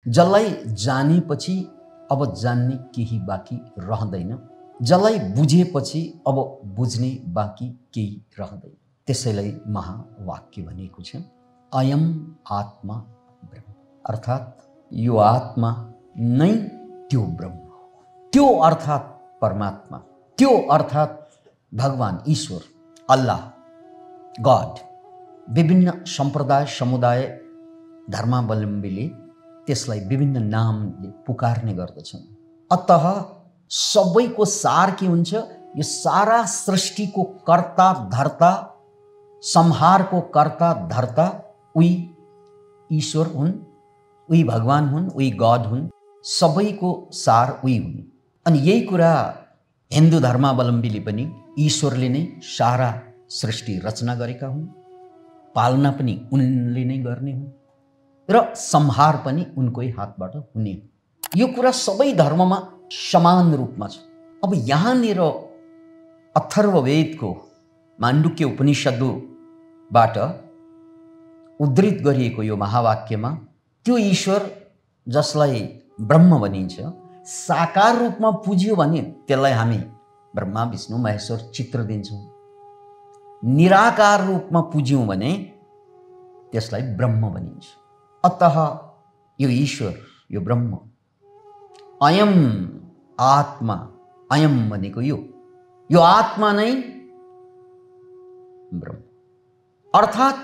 जसलाई जानेपछि अब जान्ने केही बाँकी रहँदैन, जसलाई बुझेपछि अब बुझ्ने बाँकी केही रहँदैन। त्यसैलाई महावाक्य भनेको छ अयम आत्मा ब्रह्म, अर्थात् यो आत्मा नै त्यो ब्रह्म हो। त्यो अर्थात् परमात्मा, त्यो अर्थात् भगवान ईश्वर, अल्लाह, गॉड। विभिन्न सम्प्रदाय समुदाय धर्मावलम्बीले त्यसलाई विभिन्न नामले पुकार्ने गर्दछन्। अतः सबैको सार के हुन्छ? यो सारा सृष्टिको कर्ता धर्ता, संहारको कर्ता धर्ता उही ईश्वर हुन्, उही भगवान हुन्, उही गॉड हुन्। सबैको सार उही हुन्। अनि यही कुरा हिन्दू धर्मावलम्बीले पनि ईश्वरले नै सारा सृष्टि रचना गरेका हुन्, पालना पनि उनले नै गर्ने हुन् र संहार पनि उनकै हातबाट हुने। यो कुरा सबै धर्ममा समान रूपमा छ। अब यहाँनिर अथर्ववेदको माण्डुक्य उपनिषदबाट उद्धृत गरिएको यो महावाक्यमा त्यो ईश्वर जसलाई ब्रह्म भनिन्छ, साकार रूपमा पुज्यो भने त्यसलाई हामी ब्रह्मा विष्णु महेश्वर चित्र दिन्छौँ। निराकार रूपमा पुज्यौँ भने त्यसलाई ब्रह्म भनिन्छ। अतः यो ईश्वर, यो ब्रह्म, अयम आत्मा, अयम भनेको यो आत्मा नै ब्रह्म, अर्थात्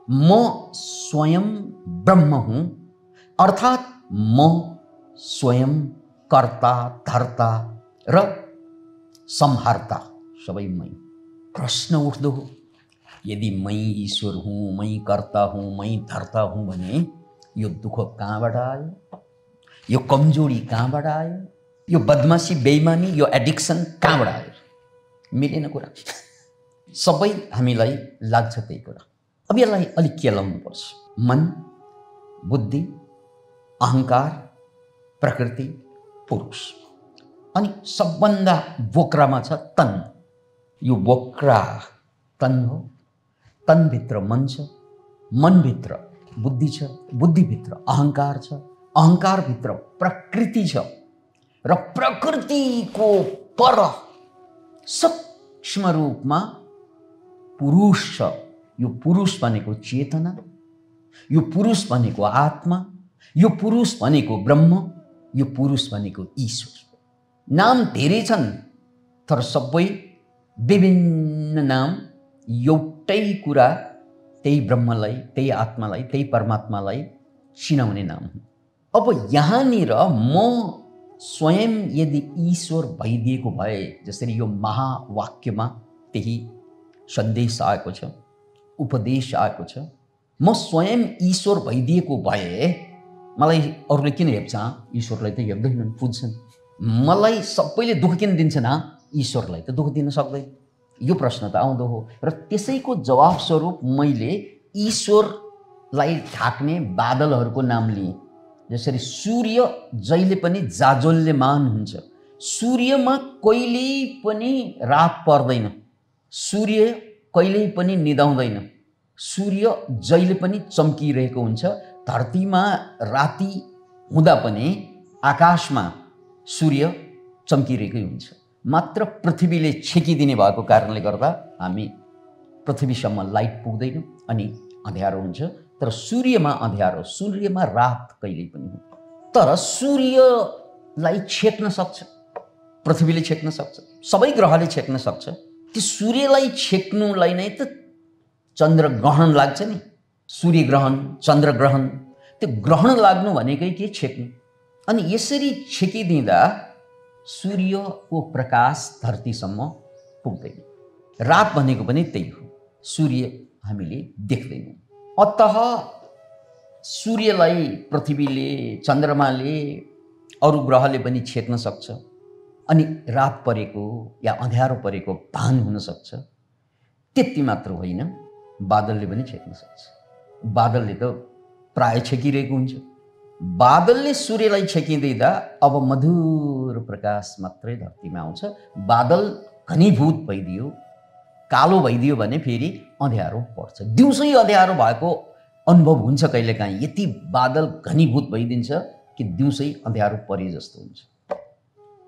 म स्वयं ब्रह्म हुँ, अर्थात् म स्वयं कर्ता धर्ता र संहार्ता सबै मै। प्रश्न उठ्दो हो, यदि मै ईश्वर हूँ, मै कर्ता हूँ, मै धर्ता हूँ भने यो दुःख कहाँबाट आयो? यो कमजोरी कहाँबाट आयो? यो बदमासी, बेइमानी, यो एडिक्सन कहाँबाट आयो? मिलेन कुरा। सबै हामीलाई लाग्छ त्यही कुरा। अब यसलाई अलिक केलाउनु पर्छ। मन, बुद्धि, अहंकार, प्रकृति, पुरुष, अनि सबभन्दा बोक्रामा छ तन। यो बोक्रा तन हो। तनभित्र मन छ, मनभित्र बुद्धि छ, बुद्धिभित्र अहंकार छ, अहंकारभित्र प्रकृति छ र प्रकृतिको पर सूक्ष्म रूपमा पुरुष छ। यो पुरुष भनेको चेतना, यो पुरुष भनेको आत्मा, यो पुरुष भनेको ब्रह्म, यो पुरुष भनेको ईश्वर। नाम धेरै छन् तर सबै विभिन्न नाम एउटै कुरा, त्यही ब्रह्मलाई, त्यही आत्मालाई, त्यही परमात्मालाई चिनाउने नाम हो। अब यहाँनिर म स्वयं यदि ईश्वर भइदिएको भए, जसरी यो महावाक्यमा त्यही सन्देश आएको छ, उपदेश आएको छ, म स्वयं ईश्वर भइदिएको भए मलाई अरूले किन हेप्छ? ईश्वरलाई त हेप्दैनन्, पुज्छन्। मलाई सबैले दुःख किन दिन्छन्? ईश्वरलाई त दुःख दिन सक्दैन। यो प्रश्न त आउँदो हो। र त्यसैको जवाब स्वरूप मैले ईश्वरलाई ढाक्ने बादलहरूको नाम लिएँ। जसरी सूर्य जहिले पनि जाजोल्यमान हुन्छ, सूर्यमा कहिल्यै पनि रात पर्दैन, सूर्य कहिल्यै पनि निदाउँदैन, सूर्य जहिले पनि चम्किरहेको हुन्छ। धरतीमा राति हुँदा पनि आकाशमा सूर्य चम्किरहेकै हुन्छ। मात्र पृथ्वीले छेकिदिने भएको कारणले गर्दा हामी पृथ्वीसम्म लाइट पुग्दैन अनि अँध्यारो हुन्छ। तर सूर्यमा अँध्यारो, सूर्यमा रात कहिल्यै पनि हुँदैन। तर सूर्यलाई छेक्न सक्छ, पृथ्वीले छेक्न सक्छ, सबै ग्रहले छेक्न सक्छ। त्यो सूर्यलाई छेक्नुलाई नै त चन्द्रग्रहण लाग्छ नि। सूर्यग्रहण, चन्द्रग्रहण, त्यो ग्रहण लाग्नु भनेकै के? छेक्नु। अनि यसरी छेकिदिँदा सूर्यको प्रकाश धरतीसम्म पुग्दैन। रात भनेको पनि त्यही हो, सूर्य हामीले देख्दैनौँ। अतः सूर्यलाई पृथ्वीले, चन्द्रमाले, अरू ग्रहले पनि छेक्न सक्छ अनि रात परेको या अँध्यारो परेको भान हुन सक्छ। त्यति मात्र होइन, बादलले पनि छेक्न सक्छ। बादलले त प्राय छेकिरहेको हुन्छ। बादलले सूर्यलाई छेकिदिँदा अब मधुर प्रकाश मात्रै धरतीमा आउँछ। बादल घनीभूत भइदियो, कालो भइदियो भने फेरि अँध्यारो पर्छ। दिउँसै अँध्यारो भएको अनुभव हुन्छ कहिलेकाहीँ। यति बादल घनीभूत भइदिन्छ कि दिउँसै अँध्यारो परे जस्तो हुन्छ।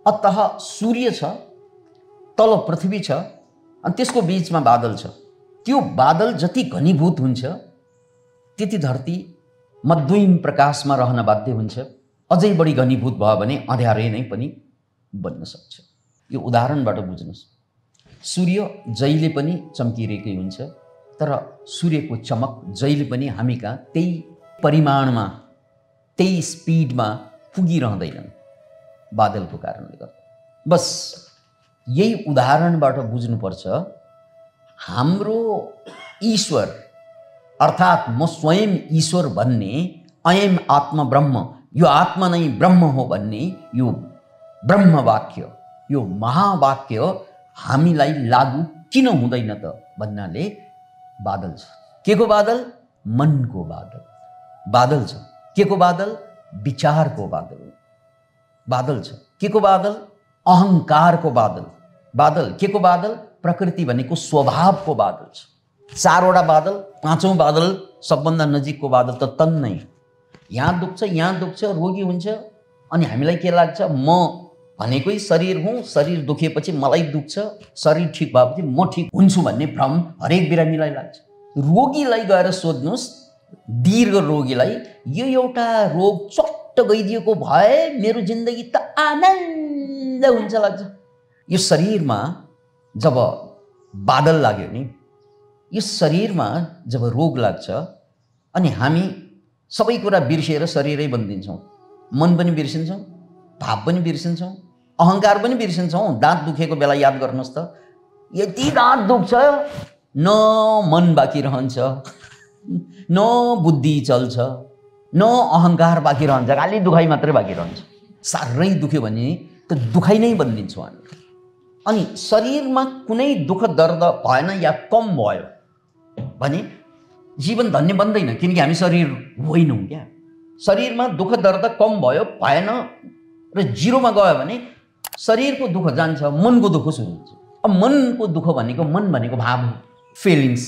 अतः सूर्य छ, तल पृथ्वी छ, अनि त्यसको बीचमा बादल छ। त्यो बादल जति घनीभूत हुन्छ त्यति धरती मध्यम प्रकाशमा रहन बाध्य हुन्छ। अझै बढी घनीभूत भयो भने अँध्यारै नै पनि बन्न सक्छ। यो उदाहरणबाट बुझ्नुहोस्, सूर्य जहिले पनि चम्किरहेकै हुन्छ, तर सूर्यको चमक जहिले पनि हामी कहाँ त्यही परिमाणमा त्यही स्पिडमा पुगिरहँदैनन् बादलको कारणले गर्दा। बस यही उदाहरणबाट बुझ्नुपर्छ, हाम्रो ईश्वर अर्थात् म स्वयं ईश्वर भन्ने, अयम आत्मा ब्रह्म, यो आत्मा नै ब्रह्म हो भन्ने यो ब्रह्मवाक्य, यो महावाक्य हामीलाई लागू किन हुँदैन त भन्नाले बादल छ। के को बादल? मनको बादल। बादल छ। के को बादल? विचारको बादल। बादल छ। के को बादल? अहंकारको बादल। बादल के को बादल? प्रकृति भनेको स्वभावको बादल छ। चारवटा बादल, पाँचौं बादल सबभन्दा नजिकको बादल त तन्नै। यहाँ दुख्छ, रोगी हुन्छ, अनि हामीलाई के लाग्छ? म भनेकै शरीर हुँ, शरीर दुखेपछि मलाई दुख्छ, शरीर ठिक भएपछि म ठिक हुन्छु भन्ने भ्रम हरेक बिरामीलाई लाग्छ। रोगीलाई गएर सोध्नुहोस्, दीर्घ रोगीलाई, यो एउटा रोग चट्ट गइदिएको भए मेरो जिन्दगी त आनन्द हुन्छ लाग्छ। यो शरीरमा जब बादल लाग्यो नि, यो शरीरमा जब रोग लाग्छ अनि हामी सबै कुरा बिर्सिएर शरीरै बनिदिन्छौँ। मन पनि बिर्सिन्छौँ, भाव पनि बिर्सिन्छौँ, अहंकार पनि बिर्सिन्छौँ। दाँत दुखेको बेला याद गर्नुहोस् त, यति दाँत दुख्छ, न मन बाँकी रहन्छ, न बुद्धि चल्छ, न अहंकार बाँकी रहन्छ, खालि दुखाइ मात्रै बाँकी रहन्छ। साह्रै दुख्यो भने त दुखाइ नै बनिदिन्छौँ हामी। अनि शरीरमा कुनै दुःख दर्द भएन या कम भयो भने जीवन धन्य बन्दैन, किनकि हामी शरीर होइनौँ क्या। शरीरमा दुःख दर्द कम भयो भएन र जिरोमा गयो भने शरीरको दुःख जान्छ, मनको दुःख सुरु हुन्छ। अब मनको दुःख भनेको, मन भनेको भाव हो, फिलिङ्स।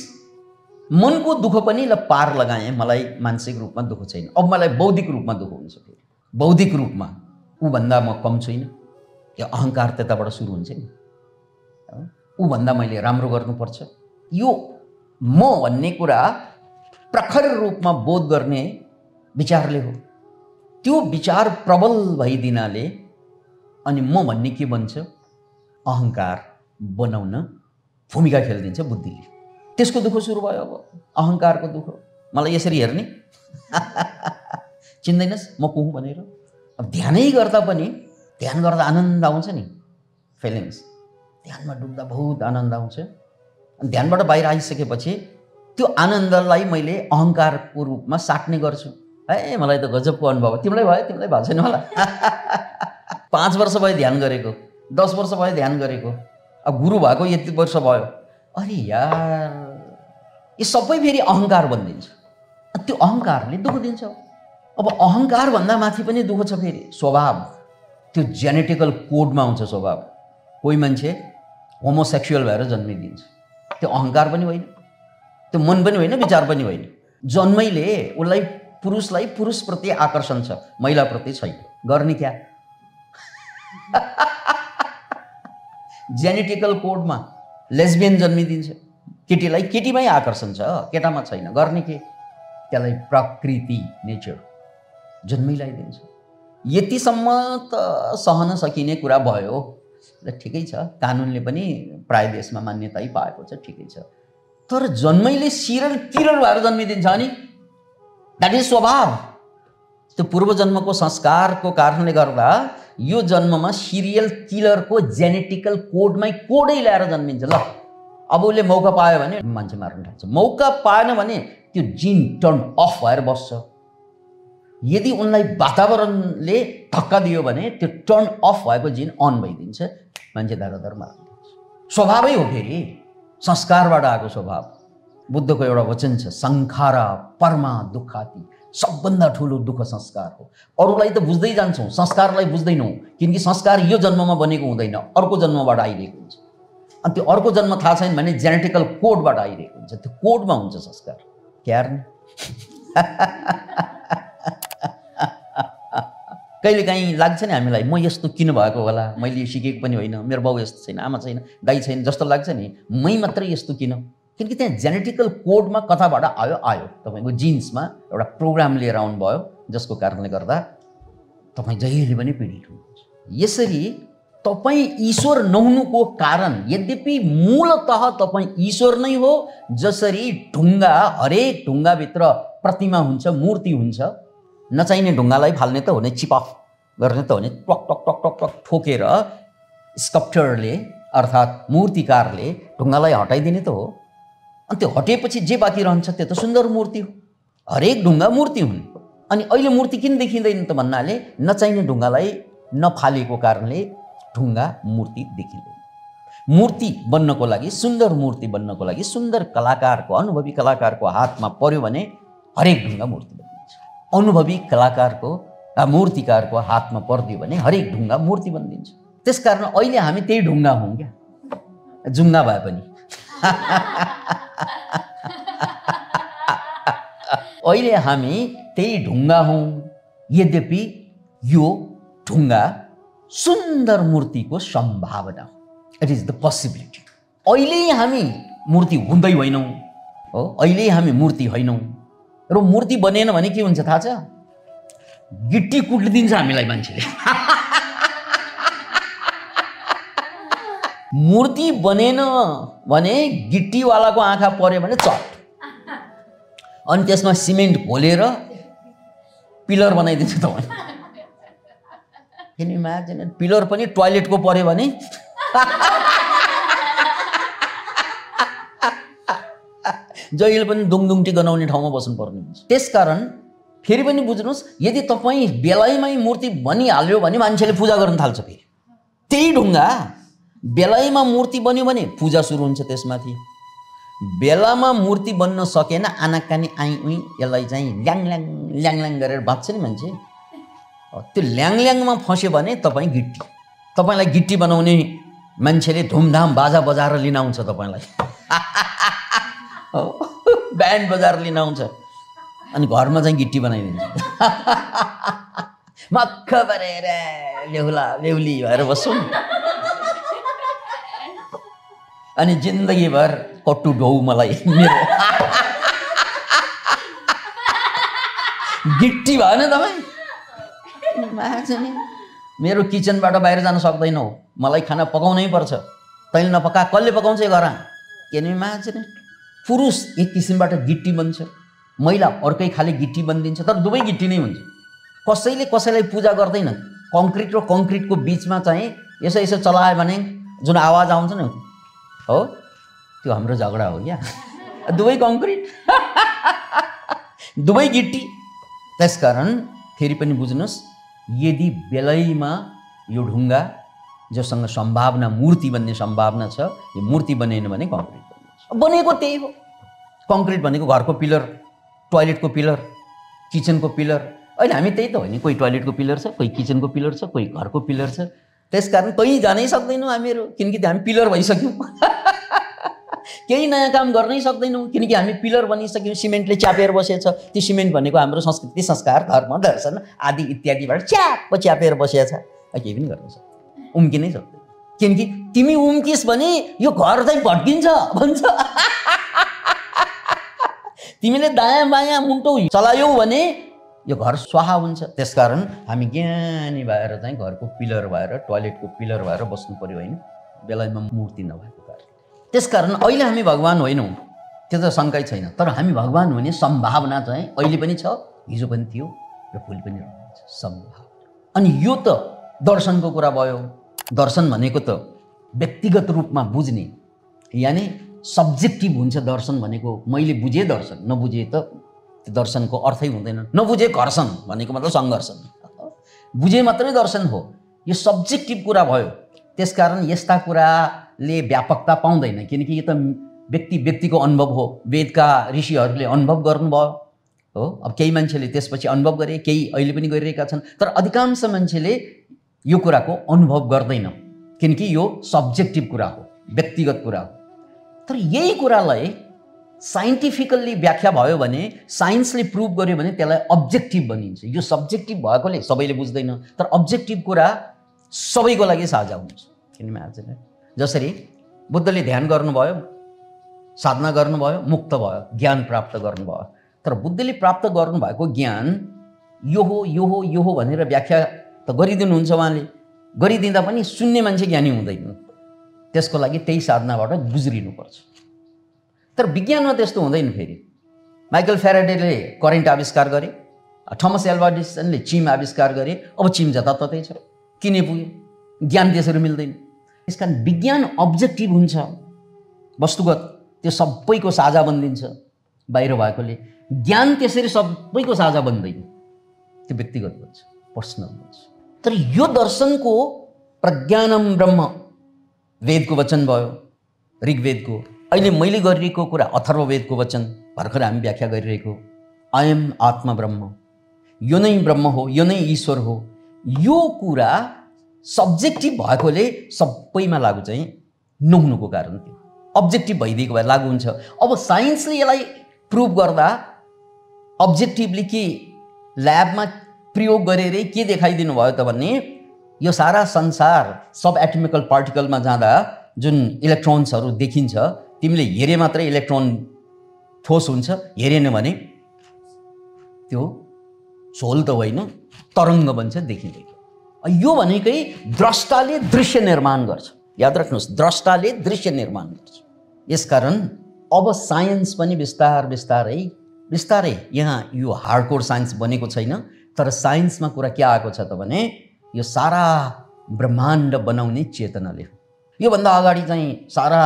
मनको दुःख पनि ल पार लगाएँ, मलाई मानसिक रूपमा दुःख छैन, अब मलाई बौद्धिक रूपमा दुःख हुन्छ। फेरि बौद्धिक रूपमा ऊभन्दा म कम छुइनँ, यो अहंकार त्यताबाट सुरु हुन्छ नि, ऊभन्दा मैले राम्रो गर्नुपर्छ। यो म भन्ने कुरा प्रखर रूपमा बोध गर्ने विचारले हो। त्यो विचार प्रबल भइदिनाले अनि म भन्ने के बन्छ? अहंकार बनाउन भूमिका खेलिदिन्छ बुद्धिले। त्यसको दुःख सुरु भयो। अब अहंकारको दुःख, मलाई यसरी हेर्ने चिन्दैनस् म को हुँ भनेर। अब ध्यानै गर्दा पनि, ध्यान गर्दा आनन्द आउँछ नि, फिलिङ्स। ध्यानमा डुब्दा बहुत आनन्द आउँछ। अनि ध्यानबाट बाहिर आइसकेपछि त्यो आनन्दलाई मैले अहंकारको रूपमा साट्ने गर्छु। ए मलाई त गजबको अनुभव। तिमीलाई भयो? तिमीलाई भएको छैन होला। 5 वर्ष भयो ध्यान गरेको, 10 वर्ष भयो ध्यान गरेको, अब गुरु भएको यति वर्ष भयो। अरे यार, यो सबै फेरि अहंकार बनिदिन्छ। त्यो अहंकारले दुःख दिन्छ। अब अहंकार भन्दा माथि पनि दुःख छ फेरि स्वभाव। त्यो जेनेटिकल कोडमा आउँछ स्वभाव। कोही मान्छे होमोसेक्सुअल भएर जन्मिदिन्छ, त्यो अहंकार पनि होइन, त्यो मन पनि होइन, विचार पनि होइन। जन्मैले उसलाई, पुरुषलाई पुरुषप्रति आकर्षण छ, महिलाप्रति छैन। गर्ने क्या? जेनेटिकल कोडमा लेस्बियन जन्मिदिन्छ, केटीलाई केटीमै आकर्षण छ, केटामा छैन। गर्ने के? त्यसलाई प्रकृति, नेचर जन्मै लगाइदिन्छ। यतिसम्म त सहन सकिने कुरा भयो, ठिकै छ। कानुनले पनि प्राय देशमा मान्यता पाएको छ, ठिकै छ। तर जन्मैले सिरियल किलर भएर जन्मिदिन्छ अनि द्याट इज स्वभाव। त्यो पूर्वजन्मको संस्कारको कारणले गर्दा यो जन्ममा सिरियल किलरको जेनेटिकल कोडमै कोडै ल्याएर जन्मिन्छ। ल अब उसले मौका पायो भने मान्छे मार्न थाल्छ, मौका पाएन भने त्यो जिन टर्न अफ भएर बस्छ। यदि उनलाई वातावरणले धक्का दियो भने त्यो टर्न अफ भएको जिन अन भइदिन्छ, मान्छे धरधर मार्न थाल्छ। स्वभावै हो फेरि, संस्कारबाट आएको स्वभाव। बुद्धको एउटा वचन छ, संखारा परमा दुःखाति, सबभन्दा ठुलो दुःख संस्कार हो। अरूलाई त बुझ्दै जान्छौँ, संस्कारलाई बुझ्दैनौँ, किनकि संस्कार यो जन्ममा बनेको हुँदैन, अर्को जन्मबाट आइरहेको हुन्छ। अनि त्यो अर्को जन्म थाहा छैन भने जेनेटिकल कोडबाट आइरहेको हुन्छ, त्यो कोडमा हुन्छ संस्कार। क्यार कहिलेकाहीँ लाग्छ नि हामीलाई म यस्तो किन भएको होला, मैले सिकेको पनि होइन, मेरो बाउ यस्तो छैन, आमा छैन, दाइ छैन जस्तो लाग्छ नि, मै मात्रै यस्तो किन? किनकि त्यहाँ जेनेटिकल कोडमा कताबाट आयो तपाईँको जिन्समा एउटा प्रोग्राम लिएर आउनुभयो, जसको कारणले गर्दा तपाईँ जहिले पनि पीडित हुनुहुन्छ। यसरी तपाईँ ईश्वर नहुनुको कारण, यद्यपि मूलतः तपाईँ ईश्वर नै हो, जसरी ढुङ्गा, हरेक ढुङ्गाभित्र प्रतिमा हुन्छ, मूर्ति हुन्छ, नचाहिने ढुङ्गालाई फाल्ने त हो नि, चिप अफ गर्ने त हो नि, टक टक टक टक टक ठोकेर स्कल्पचरले अर्थात् मूर्तिकारले ढुङ्गालाई हटाइदिने त हो। अनि त्यो हटेपछि जे बाँकी रहन्छ त्यो त सुन्दर मूर्ति हो। हरेक ढुङ्गा मूर्ति हुन्। अनि अहिले मूर्ति किन देखिँदैन त भन्नाले नचाहिने ढुङ्गालाई नफालेको कारणले ढुङ्गा मूर्ति देखिँदैन। मूर्ति बन्नको लागि, सुन्दर मूर्ति बन्नको लागि, सुन्दर कलाकारको, अनुभवी कलाकारको हातमा पर्यो भने हरेक ढुङ्गा मूर्ति बनिन्छ। अनुभवी कलाकारको, मूर्तिकारको हातमा पर्दियो भने हरेक ढुङ्गा मूर्ति बनिन्छ। त्यसकारण अहिले हामी त्यही ढुङ्गा हौँ क्या, जुङ्गा भए पनि। अहिले हामी त्यही ढुङ्गा हौँ, यद्यपि यो ढुङ्गा सुन्दर मूर्तिको सम्भावना हो। It is the possibility. अहिले हामी मूर्ति हुँदै होइनौँ हो, अहिले हामी मूर्ति होइनौँ। र मूर्ति बनेन भने के हुन्छ थाहा छ? गिट्टी कुटिदिन्छ हामीलाई मान्छेले। मूर्ति बनेन भने गिट्टीवालाको आँखा पर्यो भने चट, अनि त्यसमा सिमेन्ट घोलेर पिलर बनाइदिन्छ तपाईँ। किन इमेजिन, पिलर पनि टोयलेटको पर्यो भने जहिले पनि दुङदुङटी गनाउने ठाउँमा बस्नुपर्ने हुन्छ। त्यसकारण फेरि पनि बुझ्नुहोस्, यदि तपाईँ बेलायमै मूर्ति बनिहाल्यो भने मान्छेले पूजा गर्न थाल्छ। फेरि त्यही ढुङ्गा बेलायमा मूर्ति बन्यो भने पूजा सुरु हुन्छ त्यसमाथि। बेलामा मूर्ति बन्न सकेन, आनाकानी आइ उइ यसलाई चाहिँ ल्याङल्याङ ल्याङल्याङ गरेर बाँच्छ नि मान्छे। त्यो ल्याङल्याङमा फस्यो भने तपाईँ गिट्टी, तपाईँलाई गिट्टी बनाउने मान्छेले धुमधाम बाजा बजाएर लिन आउँछ तपाईँलाई, ब्यान्ड बजाएर लिन आउँछ, अनि घरमा चाहिँ गिट्टी बनाइदिन्छ। मक्ख परेर लेहुला लेहुली भएर बस्छौँ, अनि जिन्दगीभर कट्टु ढोउ मलाई मेरो गिट्टी भएन तपाईँ। मेरो किचनबाट बाहिर जान सक्दैनौ, मलाई खाना पकाउनै पर्छ, तैँले नपका कसले पकाउँछ घरमा? किनभने मान्छे पुरुष एक किसिमबाट गिट्टी बन्छ, महिला अर्कै खाले गिट्टी बनिदिन्छ, तर दुवै गिट्टी नै हुन्छ। कसैले कसैलाई पूजा गर्दैन। कङ्क्रिट र कङ्क्रिटको बिचमा चाहिँ यसो यसो चलायो भने जुन आवाज आउँछ नि हो, त्यो हाम्रो झगडा हो क्या। दुवै कङ्क्रिट दुवै गिट्टी। त्यसकारण फेरि पनि बुझ्नुहोस्, यदि बेलैमा यो ढुङ्गा जोसँग सम्भावना, मूर्ति बन्ने सम्भावना छ, यो मूर्ति बनेन भने कङ्क्रिट बनिन्छ। बनेको त्यही हो। कङ्क्रिट भनेको घरको पिलर, टोयलेटको पिलर, किचनको पिलर। अहिले हामी त्यही त हो नि, कोही टोयलेटको पिलर छ, कोही किचनको पिलर छ, कोही घरको पिलर छ। त्यसकारण कहीँ जानै सक्दैनौँ हामीहरू, किनकि हामी पिलर भइसक्यौँ। केही नयाँ काम गर्नै सक्दैनौँ, किनकि हामी पिलर बनिसक्यौँ, सिमेन्टले च्यापेर बसेछ। त्यो सिमेन्ट भनेको हाम्रो संस्कृति, संस्कार, धर्म, दर्शन आदि इत्यादिबाट च्यापेर बसेको छ। केही पनि गर्न सक्दैन, उम्किनै सक्दैन, किनकि तिमी उम्किस् भने यो घर चाहिँ भड्किन्छ भन्छ। तिमीले दायाँ बायाँ मुन्टो चलायौ भने यो घर स्वाहा हुन्छ। त्यसकारण हामी ज्ञानी भएर चाहिँ घरको पिलर भएर, टोयलेटको पिलर भएर बस्नु पर्यो होइन, बेलायमा मूर्ति नभएको कारण। त्यसकारण अहिले हामी भगवान होइनौँ, त्यो त शङ्कै छैन, तर हामी भगवान हुने सम्भावना चाहिँ अहिले पनि छ, हिजो पनि थियो र भोलि पनि रहन्छ सम्भावना। अनि यो त दर्शनको कुरा भयो। दर्शन भनेको त व्यक्तिगत रूपमा बुझ्ने, यानि सब्जेक्टिभ हुन्छ। दर्शन भनेको मैले बुझेँ दर्शन, नबुझे त त्यो दर्शनको अर्थै हुँदैन। नबुझे घर्षण भनेको मतलब सङ्घर्षण, बुझे मात्रै दर्शन हो। यो सब्जेक्टिभ कुरा भयो। त्यसकारण यस्ता कुराले व्यापकता पाउँदैन, किनकि यो त व्यक्तिको अनुभव हो। वेदका ऋषिहरूले अनुभव गर्नुभयो हो। अब केही मान्छेले त्यसपछि अनुभव गरे, केही अहिले पनि गरिरहेका छन्, तर अधिकांश मान्छेले यो कुराको अनुभव गर्दैन, किनकि यो सब्जेक्टिभ कुरा हो, व्यक्तिगत कुरा हो। तर यही कुरालाई साइन्टिफिकल्ली व्याख्या भयो भने, साइन्सले प्रुभ गर्यो भने त्यसलाई अब्जेक्टिभ भनिन्छ। यो सब्जेक्टिभ भएकोले सबैले बुझ्दैन, तर अब्जेक्टिभ कुरा सबैको लागि साझा हुन्छ। किनभने आज जसरी बुद्धले ध्यान गर्नुभयो, साधना गर्नुभयो, मुक्त भयो, ज्ञान प्राप्त गर्नुभयो, तर बुद्धले प्राप्त गर्नुभएको ज्ञान यो हो यो हो यो हो भनेर व्याख्या त गरिदिनुहुन्छ उहाँले, गरिदिँदा पनि सुन्ने मान्छे ज्ञानी हुँदैन। त्यसको लागि त्यही साधनाबाट गुज्रिनुपर्छ। तर विज्ञानमा त्यस्तो हुँदैन। फेरि माइकल फ्याराडेले करेन्ट आविष्कार गरे, थमस एल्वा एडिसनले चिम आविष्कार गरे, अब चिम जताततै छ, किने पुग्यो? ज्ञान त्यसरी मिल्दैन। त्यसकारण विज्ञान अब्जेक्टिभ हुन्छ, वस्तुगत, त्यो सबैको साझा बनिदिन्छ बाहिर भएकोले। ज्ञान त्यसरी सबैको साझा बन्दैन, त्यो व्यक्तिगत हुन्छ, पर्सनल हुन्छ। तर यो दर्शनको प्रज्ञानम ब्रह्म वेदको वचन भयो, ऋग्वेदको। अहिले मैले गरिरहेको कुरा अथर्ववेदको वचन, भर्खर हामी व्याख्या गरिरहेको अयम आत्मा ब्रह्म, यो नै ब्रह्म हो, यो नै ईश्वर हो। यो कुरा सब्जेक्टिभ भएकोले सबैमा लागु चाहिँ नहुनुको कारण थियो। अब्जेक्टिभ भइदिएको भए लागु हुन्छ। अब साइन्सले यसलाई प्रुभ गर्दा अब्जेक्टिभली के ल्याबमा प्रयोग गरेर के देखाइदिनु भयो त भने, यो सारा संसार सब एटमिकल पार्टिकलमा जाँदा जुन इलेक्ट्रोन्सहरू देखिन्छ, तिमीले हेरे मात्रै इलेक्ट्रोन ठोस हुन्छ, हेरेन भने त्यो झोल त होइन, तरङ्ग बन्छ, देखिँदैन। यो भनेकै द्रष्टाले दृश्य निर्माण गर्छ। याद राख्नुहोस्, द्रष्टाले दृश्य निर्माण गर्छ। यसकारण अब साइन्स पनि बिस्तारै यहाँ यो हार्डकोर साइन्स बनेको छैन, तर साइन्समा कुरा के आएको छ त भने, यो सारा ब्रह्माण्ड बनाउने चेतनाले हो। योभन्दा अगाडि चाहिँ सारा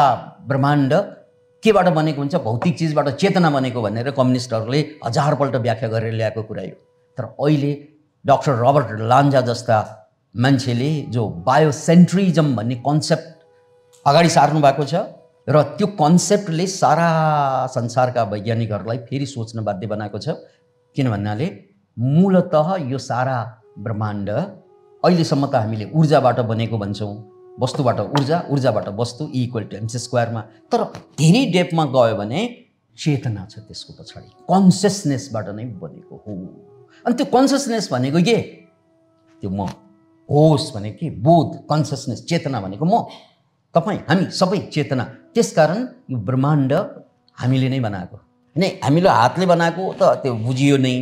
ब्रह्माण्ड केबाट बनेको हुन्छ? भौतिक चिजबाट चेतना बनेको भनेर कम्युनिस्टहरूले हजारपल्ट व्याख्या गरेर ल्याएको कुरा हो। तर अहिले डाक्टर रबर्ट लान्जा जस्ता मान्छेले जो बायोसेन्ट्रिजम भन्ने कन्सेप्ट अगाडि सार्नु भएको छ, र त्यो कन्सेप्टले सारा संसारका वैज्ञानिकहरूलाई फेरि सोच्न बाध्य बनाएको छ। किन भन्नाले मूलतः यो सारा ब्रह्माण्ड अहिलेसम्म त हामीले ऊर्जाबाट बनेको भन्छौँ, वस्तुबाट ऊर्जा, ऊर्जाबाट वस्तु, E=mc² मा। तर धेरै डेपमा गयो भने चेतना छ त्यसको पछाडि, कन्सियसनेसबाट नै बनेको हो। अनि त्यो कन्सियसनेस भनेको के? त्यो म, होस भनेको के? बोध, कन्सियसनेस, चेतना भनेको म, तपाईँ, हामी सबै चेतना। त्यसकारण यो ब्रह्माण्ड हामीले नै बनाएको नै, हामीले हातले बनाएको त त्यो बुझियो नै,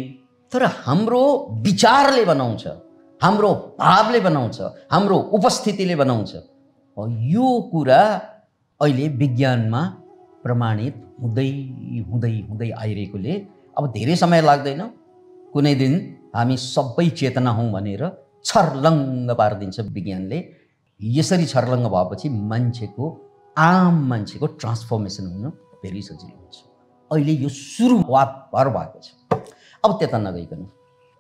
तर हाम्रो विचारले बनाउँछ, हाम्रो भावले बनाउँछ, हाम्रो उपस्थितिले बनाउँछ। यो कुरा अहिले विज्ञानमा प्रमाणित हुँदै हुँदै हुँदै आइरहेकोले अब धेरै समय लाग्दैन, कुनै दिन हामी सबै चेतना हौँ भनेर छर्लङ्ग पारिदिन्छ विज्ञानले। यसरी छर्लङ्ग भएपछि मान्छेको, आम मान्छेको ट्रान्सफर्मेसन हुन धेरै सजिलो हुन्छ। अहिले यो सुरुवात भर भएको छ। अब त्यता नगइकन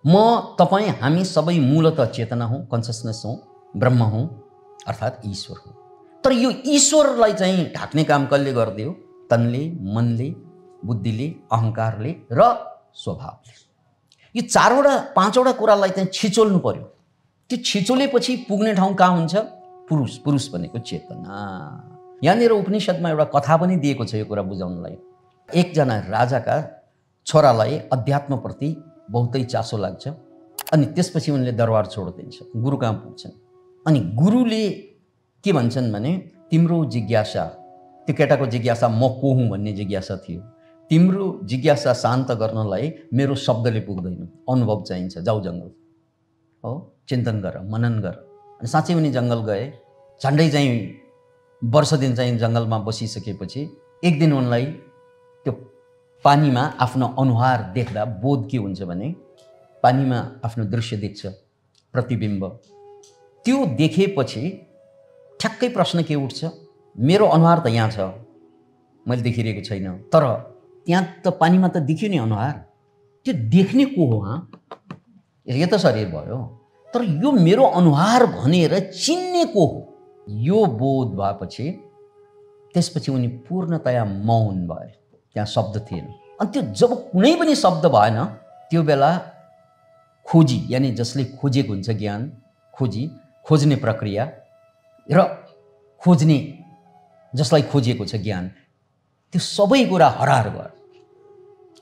म, तपाईँ, हामी सबै मूलतः चेतना हौँ, कन्सियसनेस हौँ, ब्रह्म हौँ, अर्थात् ईश्वर हौँ। तर यो ईश्वरलाई चाहिँ ढाक्ने काम कसले गरिदियो? तनले, मनले, बुद्धिले, अहङ्कारले र स्वभावले। यो 4वटा 5वटा कुरालाई चाहिँ छिचोल्नु पर्यो। त्यो छिचोलेपछि पुग्ने ठाउँ कहाँ हुन्छ? पुरुष। पुरुष भनेको चेतना। यहाँनिर उपनिषदमा एउटा कथा पनि दिएको छ यो कुरा बुझाउनलाई। एकजना राजाका छोरालाई अध्यात्मप्रति बहुतै चासो लाग्छ, अनि त्यसपछि उनले दरबार छोडिदिन्छ, गुरु कहाँ पुग्छन्। अनि गुरुले के भन्छन् भने, तिम्रो जिज्ञासा, त्यो केटाको जिज्ञासा म को हुँ भन्ने जिज्ञासा थियो, तिम्रो जिज्ञासा शान्त गर्नलाई मेरो शब्दले पुग्दैन, अनुभव चाहिन्छ, जाऊ जङ्गल, हो, चिन्तन गर, मनन गर। अनि साँच्चै उनी जङ्गल गए। झन्डै चाहिँ वर्ष दिन चाहिँ जङ्गलमा बसिसकेपछि एक दिन उनलाई त्यो पानीमा आफ्नो अनुहार देख्दा बोध के हुन्छ भने, पानीमा आफ्नो दृश्य देख्छ, प्रतिबिम्ब। त्यो देखेपछि ठ्याक्कै प्रश्न के उठ्छ? मेरो अनुहार त यहाँ छ, मैले देखिरहेको छैन, तर त्यहाँ त पानीमा त देखियो नि अनुहार, त्यो देख्ने को हो? यो त शरीर भयो, तर यो मेरो अनुहार भनेर चिन्ने को हो? यो बोध भएपछि त्यसपछि उनी पूर्णतया मौन भए, त्यहाँ शब्द थिएन। अनि त्यो जब कुनै पनि शब्द भएन, त्यो बेला खोजी, यानी जसले खोजेको हुन्छ ज्ञान, खोज्ने प्रक्रिया र खोज्ने जसलाई खोजिएको छ ज्ञान, त्यो सबै कुरा हरार गयो।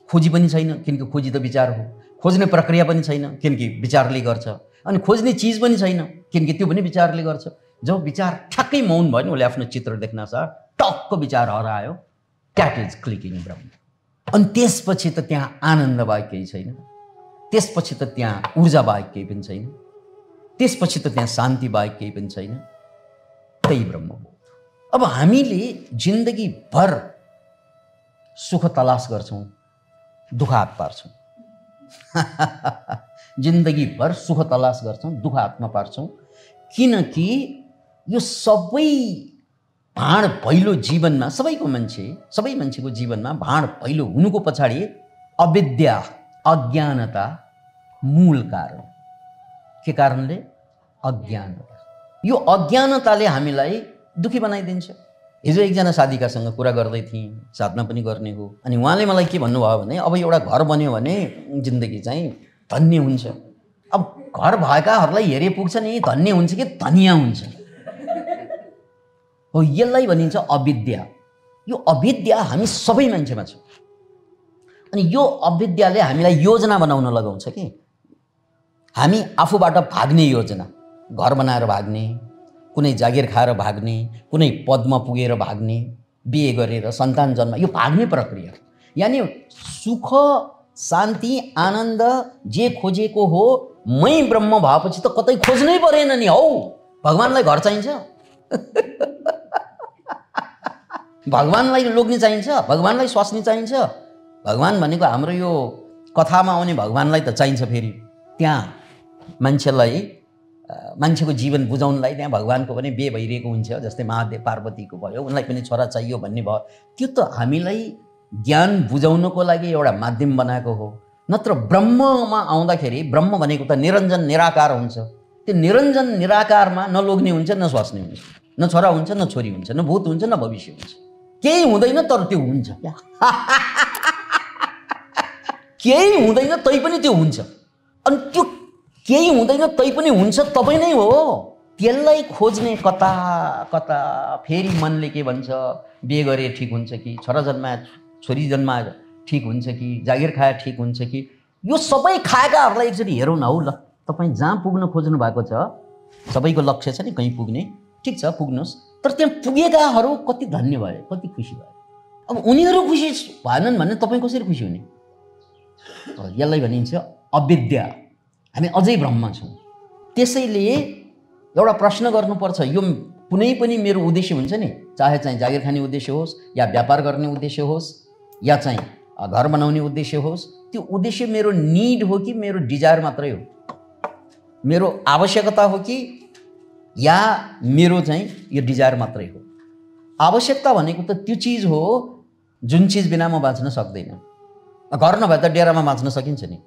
खोजी पनि छैन किनकि खोजी त विचार हो, खोज्ने प्रक्रिया पनि छैन किनकि विचारले गर्छ, अनि खोज्ने चिज पनि छैन किनकि त्यो पनि विचारले गर्छ। जब विचार ठ्याक्कै मौन भयो नि उसले आफ्नो चित्र देख्न साथ टक्क विचार हरायो, द्याट इज क्लिकिङ ब्रह्म। अनि त्यसपछि त त्यहाँ आनन्द बाहेक केही छैन, त्यसपछि त त्यहाँ ऊर्जा बाहेक केही पनि छैन, त्यसपछि त त्यहाँ शान्ति बाहेक केही पनि छैन, त्यही ब्रह्म हो। अब हामीले जिन्दगीभर सुख तलास गर्छौँ, दुःख हात पार्छौँ। जिन्दगीभर सुख तलास गर्छौँ, दुःख हातमा पार्छौँ, किनकि यो सबै भाँड भैलो जीवनमा सबै मान्छेको जीवनमा भाँड भैलो हुनुको पछाडि अविद्या, अज्ञानता मूल कारण। के कारणले? अज्ञानता। यो अज्ञानताले हामीलाई दुखी बनाइदिन्छ। हिजो एकजना साथीकासँग कुरा गर्दै थिएँ, साथमा पनि गर्ने हो, अनि उहाँले मलाई के भन्नुभयो भने अब एउटा घर बन्यो भने जिन्दगी चाहिँ धन्य हुन्छ। अब घर भएकाहरूलाई हेरे पुग्छ नि, धन्य हुन्छ कि धनिया हुन्छ? हो, यसलाई भनिन्छ अविद्या। यो अविद्या हामी सबै मान्छेमा छ, अनि यो अविद्याले हामीलाई योजना बनाउन लगाउँछ कि हामी आफूबाट भाग्ने योजना, घर बनाएर भाग्ने, कुनै जागिर खाएर भाग्ने, कुनै पदमा पुगेर भाग्ने, बिहे गरेर सन्तान जन्म, यो भाग्ने प्रक्रिया। यानि सुख शान्ति आनन्द जे खोजेको हो मै ब्रह्म भएपछि त कतै खोज्नै परेन नि हौ। भगवानलाई घर चाहिन्छ? भगवानलाई लोग्ने चाहिन्छ? भगवानलाई स्वास्नी चाहिन्छ? भगवान भनेको हाम्रो यो कथामा आउने भगवानलाई त चाहिन्छ। फेरि त्यहाँ मान्छेको जीवन बुझाउनलाई त्यहाँ भगवानको पनि बिहे भइरहेको हुन्छ, जस्तै महादेव पार्वतीको भयो, उनलाई पनि छोरा चाहियो भन्ने भयो। त्यो त हामीलाई ज्ञान बुझाउनको लागि एउटा माध्यम बनाएको हो। नत्र ब्रह्ममा आउँदाखेरि ब्रह्म भनेको त निरञ्जन निराकार हुन्छ। त्यो निरञ्जन निराकारमा न लोग्ने हुन्छ न स्वास्नी हुन्छ, न छोरा हुन्छ न छोरी हुन्छ, न भूत हुन्छ न भविष्य हुन्छ, केही हुँदैन। तर त्यो हुन्छ क्या, केही हुँदैन तै पनि त्यो हुन्छ। अनि त्यो केही हुँदैन तै पनि हुन्छ तपाईँ नै हो। त्यसलाई खोज्ने कता कता फेरि मनले के भन्छ, बिहे गरे ठिक हुन्छ कि, छोरा जन्माए छोरी जन्माए ठिक हुन्छ कि, जागिर खाए ठिक हुन्छ कि, यो सबै खाएकाहरूलाई एकचोटि हेरौँ न हौ। ल, तपाईँ जहाँ पुग्न खोज्नु भएको छ, सबैको लक्ष्य छ नि कहीँ पुग्ने, ठिक छ पुग्नुहोस्, तर त्यहाँ पुगेकाहरू कति धन्य भए, कति खुसी भए। अब उनीहरू खुसी भएनन् भने तपाईँ कसरी खुसी हुने? यसलाई भनिन्छ अविद्या। हामी अझै ब्रह्म छौँ। त्यसैले एउटा प्रश्न गर्नुपर्छ, यो कुनै पनि मेरो उद्देश्य हुन्छ नि, चाहे चाहिँ जागिर खाने उद्देश्य होस्, या व्यापार गर्ने उद्देश्य होस्, या चाहिँ घर बनाउने उद्देश्य होस्, त्यो उद्देश्य मेरो निड हो कि मेरो डिजायर मात्रै हो? मेरो आवश्यकता हो कि या मेरो चाहिँ यो डिजायर मात्रै हो? आवश्यकता भनेको त त्यो चिज हो जुन चिज बिना म बाँच्न सक्दैन। घर नभए त डेरामा बाँच्न सकिन्छ नि,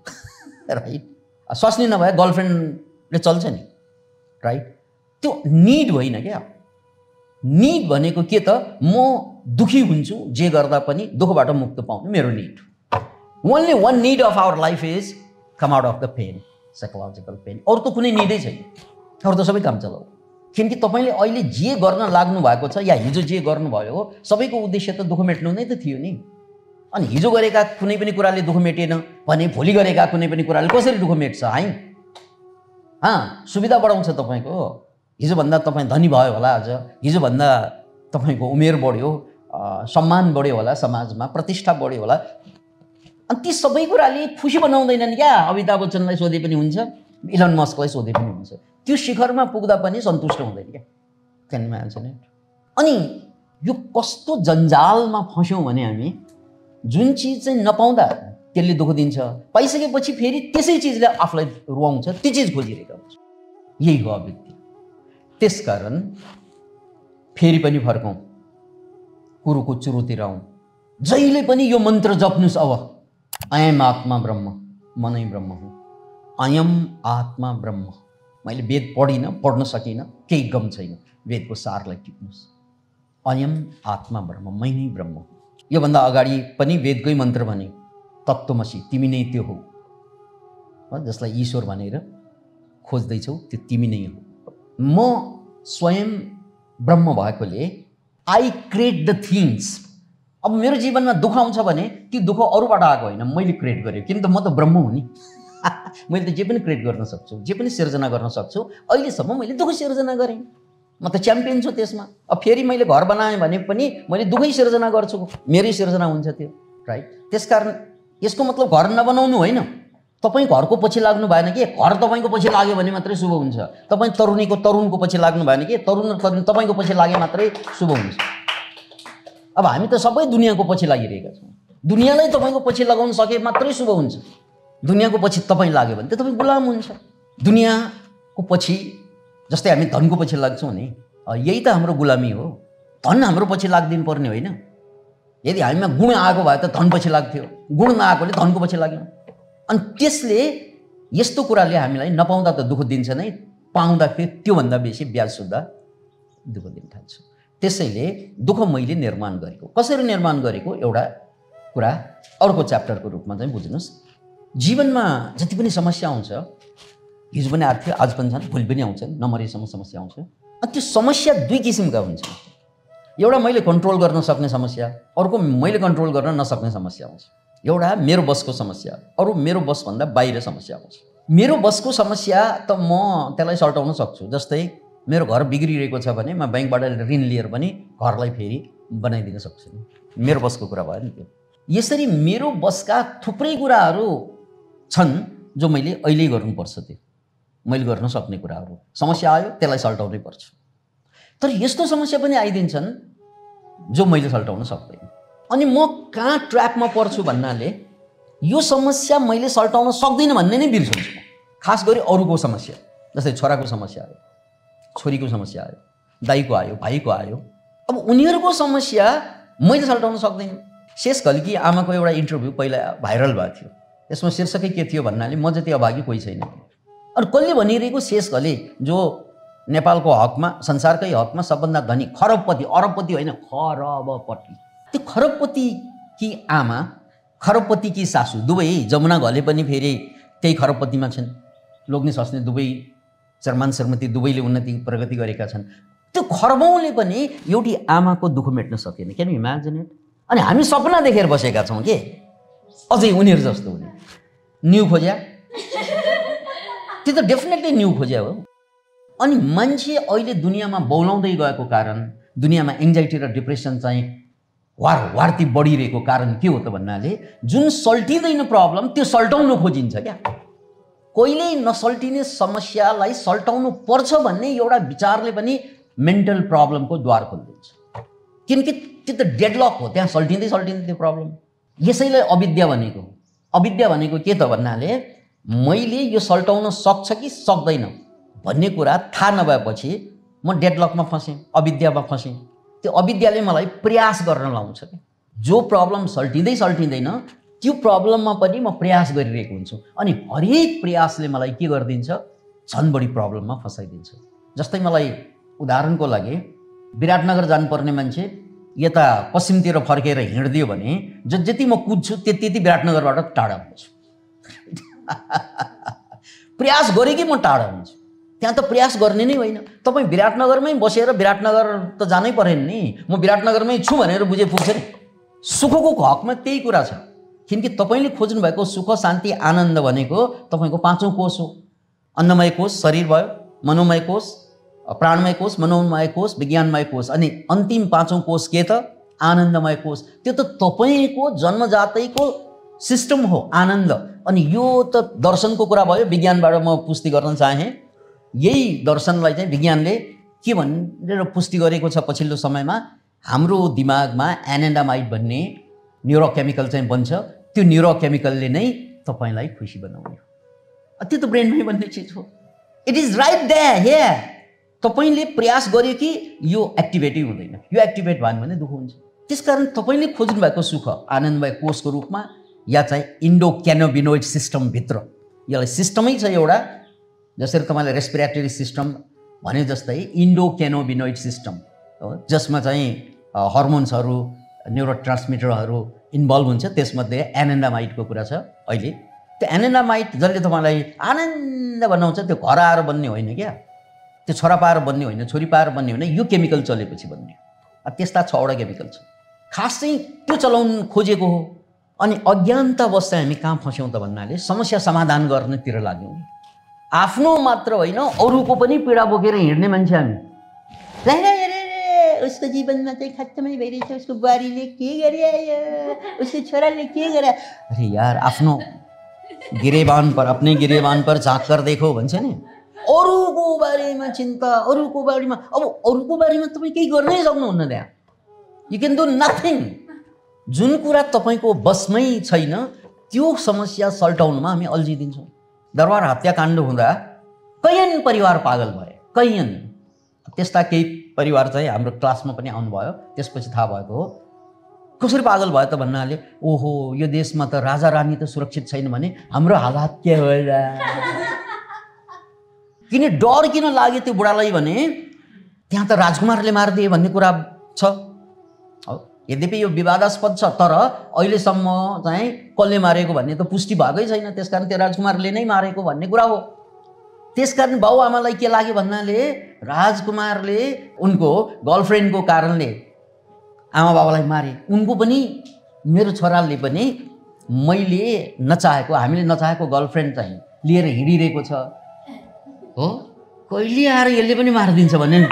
राइट? स्वास्नी नभए गर्लफ्रेन्डले चल्छ नि, राइट? त्यो निड होइन क्या। निड भनेको के त, म दुखी हुन्छु जे गर्दा पनि दुःखबाट मुक्त पाउनु मेरो need. Only one need of our life is come out of the pain, psychological pain. अरू त कुनै निडै छैन, अरू त सबै काम चलाऊ। किनकि तपाईँले अहिले जे गर्न लाग्नु भएको छ या हिजो जे गर्नुभयो सबैको उद्देश्य त दुःख मेट्नु नै त थियो नि। अनि हिजो गरेका कुनै पनि कुराले दुःख मेटेन भने भोलि गरेका कुनै पनि कुराले कसरी दुःख मेट्छ है? सुविधा बढाउँछ तपाईँको। हिजोभन्दा तपाईँ धनी भयो होला, आज हिजोभन्दा तपाईँको उमेर बढ्यो, सम्मान बढ्यो होला, समाजमा प्रतिष्ठा बढ्यो होला। अनि ती सबै कुराले खुसी बनाउँदैनन् क्या। अमिताभ बच्चनलाई सोधे पनि हुन्छ, इलन मस्कलाई सोधे पनि हुन्छ, त्यो शिखरमा पुग्दा पनि सन्तुष्ट हुँदैन क्या। क्यानमा आउँछ नि। अनि यो कस्तो जन्जालमा फस्यौँ भने हामी, जुन चिज चाहिँ नपाउँदा त्यसले दुःख दिन्छ, पाइसकेपछि फेरि त्यसै चिजले आफूलाई रुवाउँछ, त्यो चिज खोजिरहेको हुन्छ। यही हो अविद्या। त्यसकारण फेरि पनि फर्कौँ, कुरोको चुरोतिर आउँ। जहिले पनि यो मन्त्र जप्नुहोस्। अब अयम आत्मा ब्रह्म, म नै ब्रह्म हुँ। अयम आत्मा ब्रह्म। मैले वेद पढिनँ, पढ्न सकिनँ, केही गम छैन, वेदको सारलाई टिप्नुहोस्। अयम आत्मा ब्रह्म, मै नै ब्रह्म हुँ। योभन्दा अगाडि पनि वेदकै मन्त्र भने, तत्त्वमसि, तिमी नै त्यो हो, जसलाई ईश्वर भनेर खोज्दैछौ, त्यो तिमी नै हो। म स्वयं ब्रह्म भएकोले आई क्रिएट द थिङ्स, अब मेरो जीवनमा दुःख आउँछ भने ती दुःख अरूबाट आएको होइन, मैले क्रिएट गरेँ। किन त म त ब्रह्म हुँ नि। मैले त जे पनि क्रिएट गर्न सक्छु, जे पनि सिर्जना गर्न सक्छु। अहिलेसम्म मैले दुःख सिर्जना गरेँ, म त च्याम्पियन छु त्यसमा। अब फेरि मैले घर बनाएँ भने पनि मैले दुःखै सिर्जना गर्छु, मेरै सिर्जना हुन्छ त्यो, राइट? त्यसकारण यसको मतलब घर नबनाउनु होइन, तपाईँ घरको पछि लाग्नु भएन कि घर तपाईँको पछि लाग्यो भने मात्रै शुभ हुन्छ। तपाईँ तरुणको पछि लाग्नु भएन कि तरुण र तरुणी तपाईँको पछि लागे मात्रै शुभ हुन्छ। अब हामी त सबै दुनियाँको पछि लागिरहेका छौँ। दुनियाँलाई तपाईँको पछि लगाउन सके मात्रै शुभ हुन्छ। दुनियाँको पछि तपाईँ लाग्यो भने त तपाईँ गुलाम हुन्छ। दुनियाँको पछि जस्तै हामी धनको पछि लाग्छौँ नि, यही त हाम्रो गुलामी हो। धन हाम्रो पछि लाग्दिनु पर्ने होइन। यदि हामीमा गुण आएको भए त धन पछि लाग्थ्यो, गुण नआएकोले धनको पछि लाग्यौँ। अनि त्यसले यस्तो कुराले हामीलाई नपाउँदा त दुःख दिन्छ नै, पाउँदाखेरि त्योभन्दा बेसी ब्याज सुधा दुःख दिन थाल्छ। त्यसैले दुःख मैले निर्माण गरेको, कसरी निर्माण गरेको एउटा कुरा अर्को च्याप्टरको रूपमा चाहिँ बुझ्नुहोस्। जीवनमा जति पनि समस्या आउँछ, हिजो पनि आएको थियो, आज पनि छन्, भोलि पनि आउँछन्, नमरेसम्म समस्या आउँछ। अनि त्यो समस्या दुई किसिमका हुन्छन्। एउटा मैले कन्ट्रोल गर्न सक्ने समस्या, अर्को मैले कन्ट्रोल गर्न नसक्ने समस्या आउँछ। एउटा मेरो बसको समस्या, अरू मेरो बसभन्दा बाहिर समस्या आउँछ। मेरो बसको समस्या त म त्यसलाई सल्टाउन सक्छु। जस्तै मेरो घर बिग्रिरहेको छ भने म ब्याङ्कबाट ऋण लिएर पनि घरलाई फेरि बनाइदिन सक्छु। मेरो बसको कुरा भयो नि त्यो। यसरी मेरो बसका थुप्रै कुराहरू छन् जो मैले अहिले गर्नुपर्छ। त्यो मैले गर्न सक्ने कुराहरू, समस्या आयो त्यसलाई सल्टाउनै पर्छ। तर यस्तो समस्या पनि आइदिन्छन् जो मैले सल्टाउन सक्दैन। अनि म कहाँ ट्र्याकमा पर्छु भन्नाले यो समस्या मैले सल्टाउन सक्दिनँ भन्ने नै बिर्सन्छु। खास गरी अरूको समस्या, जस्तै छोराको समस्या आयो, छोरीको समस्या आयो, दाइको आयो, भाइको आयो। अब उनीहरूको समस्या मैले सल्टाउन सक्दिनँ। शेष घलेकी आमाको एउटा इन्टरभ्यू पहिला भाइरल भएको थियो। त्यसमा शीर्षकै के थियो भन्नाले म जति अभागी कोही छैन। अनि कसले भनिरहेको, शेष घले जो नेपालको हकमा, संसारकै हकमा सबभन्दा धनी खरबपति, अरबपति होइन खरबपति, त्यो खरबपति कि आमा, खरबपति कि सासू, दुवै जमुना घले पनि फेरि त्यही खरबपतिमा छन्। लोग्ने सस्ने दुवै, शर्मान श्रीमती दुवैले उन्नति प्रगति गरेका छन्। त्यो खरबौँले पनि एउटी आमाको दुःख मेट्न सकेन। Can you imagine it? अनि हामी सपना देखेर बसेका छौँ के अझै उनीहरू जस्तो हुने। न्यू खोज्या, त्यो त डेफिनेटली न्यू खोज्या हो। अनि मान्छे अहिले दुनियाँमा बौलाउँदै गएको कारण, दुनियाँमा एङ्जाइटी र डिप्रेसन चाहिँ वारती बढिरहेको कारण के हो त भन्नाले जुन सल्टिँदैन प्रब्लम त्यो सल्टाउन खोजिन्छ क्या। कहिल्यै नसल्टिने समस्यालाई सल्टाउनु पर्छ भन्ने एउटा विचारले पनि मेन्टल प्रब्लमको द्वार खोलिदिन्छ। किनकि त्यो त डेडलक हो, त्यहाँ सल्टिँदै त्यो प्रब्लम। यसैलाई अविद्या भनेको। अविद्या भनेको के त भन्नाले मैले यो सल्टाउन सक्छ कि सक्दैन भन्ने कुरा थाहा नभएपछि म डेडलकमा फसेँ, अविद्यामा फसेँ। त्यो अविद्याले मलाई प्रयास गर्न लाउँछ कि जो प्रब्लम सल्टिँदैन त्यो प्रब्लममा पनि म प्रयास गरिरहेको हुन्छु। अनि हरेक प्रयासले मलाई के गरिदिन्छ, झन् बढी प्रब्लममा फसाइदिन्छ। जस्तै मलाई उदाहरणको लागि विराटनगर जानुपर्ने मान्छे यता पश्चिमतिर फर्केर हिँड्दियो भने जति म कुद्छु त्यति विराटनगरबाट टाढा हुन्छु। प्रयास गरे कि म टाढा हुन्छु। त्यहाँ त प्रयास गर्ने नै होइन। तपाईँ विराटनगरमै बसेर विराटनगर त जानै परेन नि, म विराटनगरमै छु भनेर बुझे पुग्छ नि। सुखको हकमा त्यही कुरा छ। किनकि तपाईँले खोज्नु भएको सुख, शान्ति, आनन्द भनेको तपाईँको पाँचौँ कोष हो। अन्नमय कोष शरीर भयो, मनोमय कोष, प्राणमय कोष, मनोमय कोष, विज्ञानमय कोष, अनि अन्तिम पाँचौँ कोष के त आनन्दमय कोष। त्यो त तपाईँको जन्मजातैको सिस्टम हो आनन्द। अनि यो त दर्शनको कुरा भयो, विज्ञानबाट म पुष्टि गर्न चाहेँ। यही दर्शनलाई चाहिँ विज्ञानले के भनेर पुष्टि गरेको छ पछिल्लो समयमा, हाम्रो दिमागमा एनान्डामाइड भन्ने न्युरोकेमिकल चाहिँ बन्छ। त्यो न्युरोकेमिकलले नै तपाईँलाई खुसी बनाउने हो। त्यो त ब्रेनमै बन्ने चिज हो। It is right there here. तपाईँले प्रयास गर्यो कि यो एक्टिभेटै हुँदैन, यो एक्टिभेट भयो भने दुःख हुन्छ। त्यसकारण तपाईँले खोज्नु भएको सुख आनन्दमय कोषको रूपमा या चाहिँ इन्डोक्यानोबिनोइड सिस्टमभित्र, यसलाई सिस्टमै छ एउटा। जसरी तपाईँले रेस्पिरेटरी सिस्टम भने जस्तै इन्डोक्यानोबिनोइड सिस्टम हो, जसमा चाहिँ हर्मोन्सहरू, न्युरोट्रान्समिटरहरू इन्भल्भ हुन्छ। त्यसमध्ये एनान्डामाइडको कुरा छ अहिले। त्यो एनान्डामाइड जसले तपाईँलाई आनन्द बनाउँछ, त्यो घर आएर बन्ने होइन क्या, त्यो छोरा पाएर बन्ने होइन, छोरी पाएर बन्ने होइन, यो केमिकल चलेपछि बन्ने। त्यस्ता 6वटा केमिकल छ। खास चाहिँ त्यो चलाउनु खोजेको हो। अनि अज्ञानतावश चाहिँ हामी कहाँ फस्यौँ त भन्नाले समस्या समाधान गर्नेतिर लाग्यौँ। आफ्नो मात्र होइन अरूको पनि पीडा बोकेर हिँड्ने मान्छे हामी। उसको जीवनमा चाहिँ खत्तमै भइरहेछ, उसको बुहारीले के गरे, उसको छोराले के गरे। अरे यार, आफ्नो गिरेबान पर अपने गिरेबान पर झाँक कर देखो भन्छ नि। अरूको बारेमा चिन्ता, अरूको बारेमा, अब अरूको बारेमा तपाईँ केही गर्नै सक्नुहुन्न त्यहाँ। You can do nothing. जुन कुरा तपाईँको बसमै छैन त्यो समस्या सल्टाउनुमा हामी अल्झिदिन्छौँ। दरबार हत्याकाण्ड हुँदा कैयन परिवार पागल भए, कैयन। त्यस्ता केही परिवार चाहिँ हाम्रो क्लासमा पनि आउनुभयो, त्यसपछि थाहा भएको हो। कसरी पागल भयो त भन्नाले, ओहो यो देशमा त राजा रानी त सुरक्षित छैन भने हाम्रो हालत के होला। किन डर किन लाग्यो त्यो बुढालाई भने त्यहाँ त राजकुमारले मारिदिए भन्ने कुरा छ। यद्यपि यो विवादास्पद छ, तर अहिलेसम्म चाहिँ कसले मारेको भन्ने त पुष्टि भएकै छैन। त्यसकारण त्यो राजकुमारले नै मारेको भन्ने कुरा हो। त्यसकारण बाउआमालाई के लाग्यो भन्नाले राजकुमारले उनको गर्लफ्रेन्डको कारणले आमा बाबालाई मारे। उनको पनि, मेरो छोराले पनि मैले नचाहेको, हामीले नचाहेको गर्लफ्रेन्ड चाहिँ लिएर हिँडिरहेको छ हो, कहिले आएर यसले पनि मारिदिन्छ भन्ने नि।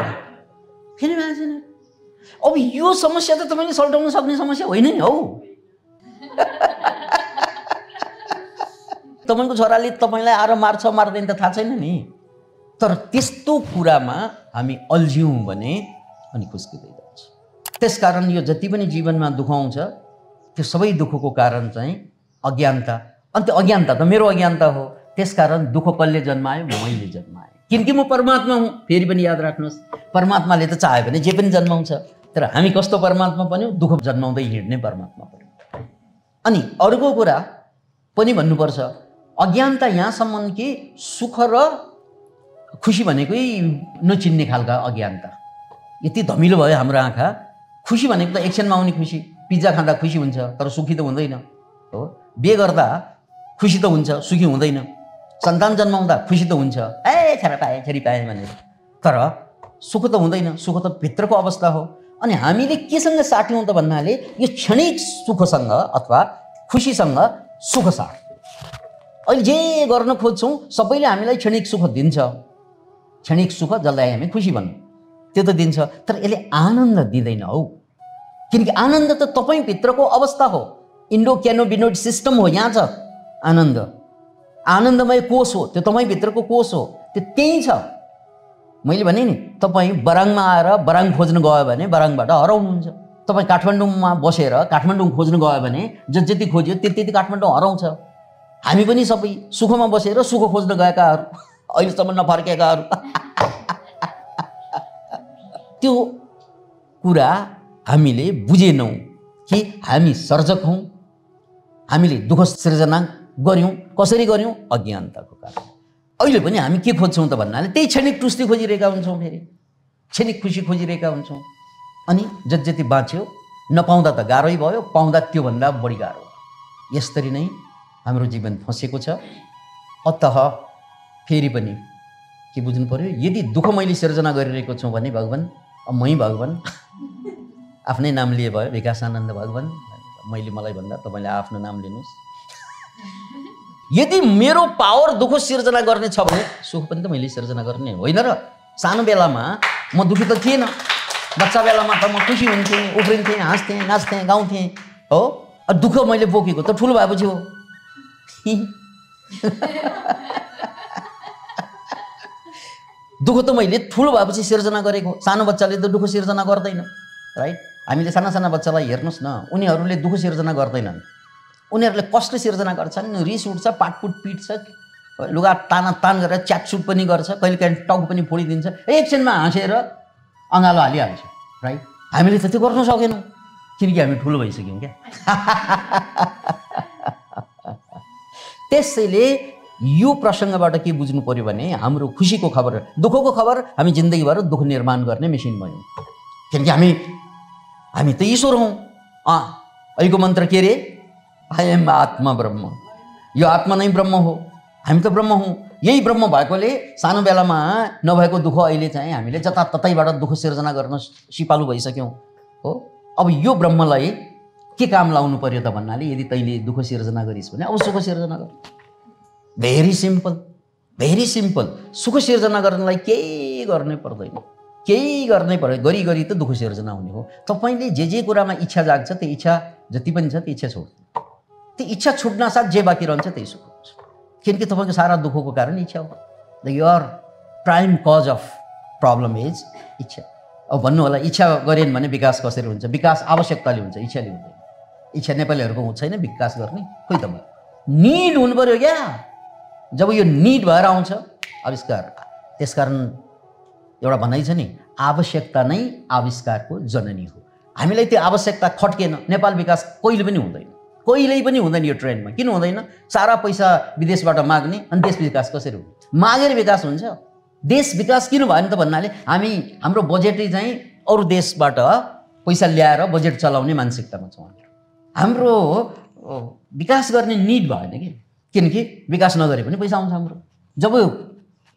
फेरि मान्छे अब यो समस्या त तपाईँले सल्टाउन सक्ने समस्या होइन नि हौ। तपाईँको छोराले तपाईँलाई आएर मार्छ मार्दैन त थाहा छैन नि। तर त्यस्तो कुरामा हामी अल्झ्यौँ भने अनि खुस्किँदै जान्छ। त्यसकारण यो जति पनि जीवनमा दुःख आउँछ त्यो सबै दुःखको कारण चाहिँ अज्ञानता। अनि त्यो अज्ञानता त मेरो अज्ञानता हो। त्यसकारण दुःख कसले जन्मायो? मैले जन्माएँ। किनकि म परमात्मा हुँ। फेरि पनि याद राख्नुहोस्, परमात्माले त चाह्यो भने जे पनि जन्माउँछ। तर हामी कस्तो परमात्मा बन्यौँ? दुःख जन्माउँदै हिँड्ने परमात्मा बन्यौँ। अनि अर्को कुरा पनि भन्नुपर्छ, अज्ञानता यहाँसम्म कि सुख र खुसी भनेकै नचिन्ने खालका अज्ञानता। यति धमिलो भयो हाम्रो आँखा। खुसी भनेको त एकछिनमा आउने खुसी, पिज्जा खाँदा खुसी हुन्छ तर सुखी त हुँदैन हो। बिहे गर्दा खुसी त हुन्छ, सुखी हुँदैन। सन्तान जन्माउँदा खुसी त हुन्छ, ए छोरा पाएँ छोरी पाएँ भनेर, तर सुख त हुँदैन। सुख त भित्रको अवस्था हो। अनि हामीले केसँग साट्यौँ त भन्नाले यो क्षणिक सुखसँग अथवा खुसीसँग सुख साट। अहिले जे गर्न खोज्छौँ सबैले हामीलाई क्षणिक सुख दिन्छ। क्षणिक सुख जसलाई हामी खुसी भन्छौँ त्यो त दिन्छ, तर यसले आनन्द दिँदैन हौ। किनकि आनन्द त तपाईँभित्रको अवस्था हो। इन्डो क्यानोबिनोइड सिस्टम हो, यहाँ छ आनन्द। आनन्दमय कोष हो, त्यो तपाईँभित्रको कोष हो, त्यो त्यहीँ छ। मैले भने नि, तपाईँ बराङमा आएर बराङ खोज्न गयो भने बराङबाट हराउनुहुन्छ। तपाईँ काठमाडौँमा बसेर काठमाडौँ खोज्न गयो भने जति खोज्यो त्यति काठमाडौँ हराउँछ। हामी पनि सबै सुखमा बसेर सुख खोज्न गएकाहरू, अहिलेसम्म नफर्केकाहरू। त्यो कुरा हामीले बुझेनौँ कि हामी सर्जक हौँ। हामीले दुःख सृजना गऱ्यौँ। कसरी गऱ्यौँ? अज्ञानताको कारण। अहिले पनि हामी के खोज्छौँ त भन्नाले त्यही क्षणिक तुष्टि खोजिरहेका हुन्छौँ, फेरि क्षणिक खुसी खोजिरहेका हुन्छौँ। अनि जति बाँच्यो, नपाउँदा त गाह्रै भयो, पाउँदा त्योभन्दा बढी गाह्रो। यसरी नै हाम्रो जीवन फँसेको छ। अतः फेरि पनि के बुझ्नु पर्यो, यदि दुःख मैले सिर्जना गरिरहेको छु भने भगवान्, मै भगवान् आफ्नै नाम लिए भयो, विकासानन्द भगवान् मैले मलाई भन्दा तपाईँले आफ्नो नाम लिनुहोस्। यदि मेरो पावर दुःख सिर्जना गर्ने छ भने सुख पनि त मैले सिर्जना गर्ने होइन र? सानो बेलामा म दुःखी त थिएन। बच्चा बेलामा त म खुसी हुन्थेँ, उफ्रिन्थेँ, हाँस्थेँ, नाच्थेँ, गाउँथेँ हो। दुःख मैले बोकेको त ठुलो भएपछि हो। दुःख त मैले ठुलो भएपछि सिर्जना गरेको। सानो बच्चाले त दुःख सिर्जना गर्दैन, राइट? हामीले साना साना बच्चालाई हेर्नुहोस् न, उनीहरूले दुःख सिर्जना गर्दैनन्। उनीहरूले कष्ट सिर्जना गर्छन्, रिस उठ्छ, पाटपुट पिट्छ, लुगा तान गरेर च्याटसुट पनि गर्छ, कहिलेकाहीँ टाउको पनि फोडिदिन्छ, एकछिनमा हाँसेर अँगालो हालिहाल्छ, राइट? हामीले त त्यो गर्न सकेनौँ किनकि हामी ठुलो भइसक्यौँ क्या। त्यसैले यो प्रसङ्गबाट के बुझ्नु पर्यो भने हाम्रो खुसीको खबर, दुःखको खबर हामी जिन्दगीभर दुःख निर्माण गर्ने मेसिन भयौँ। किनकि हामी त ईश्वर हौँ। अहिलेको मन्त्र के रे? आई एम आत्मा ब्रह्म। यो आत्मा नै ब्रह्म हो, हामी त ब्रह्म हौँ। यही ब्रह्म भएकोले सानो बेलामा नभएको दुःख अहिले चाहिँ हामीले जताततैबाट दुःख सिर्जना गर्न सिपालु भइसक्यौँ हो। अब यो ब्रह्मलाई के काम लाउनु पर्यो त भन्नाले यदि तैँले दुःख सिर्जना गरिस् भने अब सुख सिर्जना गर। Very simple, very simple. सुख सिर्जना गर्नलाई केही गर्नै पर्दैन, केही गर्नै पर्दैन। गरी गरी त दुःख सिर्जना हुने हो। तपाईँले जे कुरामा इच्छा जाग्छ त्यो इच्छा जति पनि छ त्यो इच्छा छोड्नु। त्यो इच्छा छुट्न साथ जे बाँकी रहन्छ त्यही सुख हुन्छ। किनकि तपाईँको सारा दुःखको कारण इच्छा हो। The your prime cause of problem is इच्छा। अब भन्नु होला इच्छा गरेन भने विकास कसरी हुन्छ? विकास आवश्यकताले हुन्छ, इच्छाले हुँदैन। इच्छा नेपालीहरूको छैन विकास गर्ने, खोइ त भयो। निड हुनु पर्यो क्या। जब यो निड भएर आउँछ आविष्कार। त्यसकारण एउटा भनाइ छ नि, आवश्यकता नै आविष्कारको जननी हो। हामीलाई त्यो आवश्यकता खट्केन, नेपाल विकास कहिले पनि हुँदैन, कहिल्यै पनि हुँदैन। यो ट्रेन्डमा किन हुँदैन? सारा पैसा विदेशबाट माग्ने, अनि देश विकास कसरी हुन्छ? मागेर विकास हुन्छ। देश विकास किन भएन त भन्नाले हाम्रो बजेटै चाहिँ अरू देशबाट पैसा ल्याएर बजेट चलाउने मानसिकतामा छौँ। हाम्रो विकास गर्ने निड भएन कि, किनकि विकास नगरे पनि पैसा आउँछ हाम्रो। जब